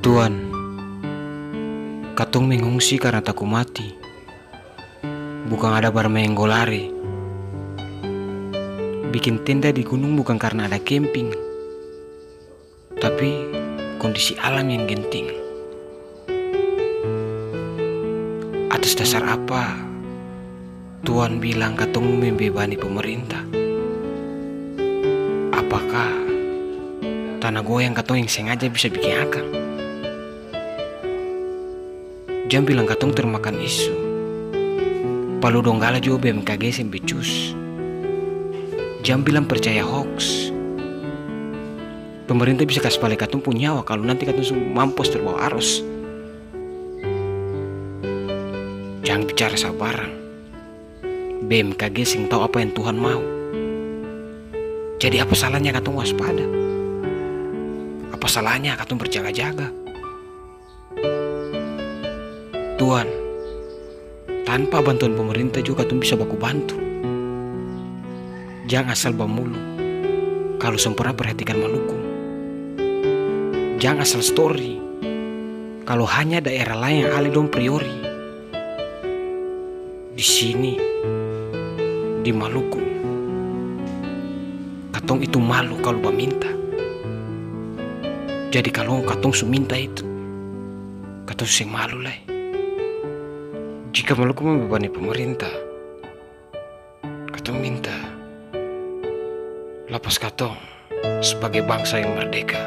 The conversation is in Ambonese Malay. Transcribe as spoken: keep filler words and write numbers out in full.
Tuan, katong mengungsi karna taku mati, bukang ada barmaeng golare. Biking tenda di gunung bukang karna ada kemping, tapi kondisi alam yang genting. Atas dasar apa Tuan bilang katong membebani pemerintah? Apakah tana goyang katong yang sengaja bisa biking akang? Jang bilang katong termakan isu. Palu Donggala jua B M K G seng becus. Jang bilang percaya hoaks. Pemerintah bisa kas bale katong pung nyawa kalu nanti katong su mampos terbawa arus. Jang bicara sabarang. B M K G seng tau apa yang Tuhan mau. Jadi apa salahnya katong waspada? Apa salahnya katong berjaga-jaga? Tuan, tanpa bantuan pemerintah jua katong bisa baku bantu. Jang asal bamulu, kalu seng pernah perhatikan Maluku. Jang asal story, kalu hanya daerah laeng yang ale dong priori. Di sini, di Maluku, katong itu malu kalu baminta. Jadi kalu katong su minta itu, katong su seng malu lai. Jika Maluku membebani pemerintah, katong minta, lapas katong sebagai bangsa yang merdeka.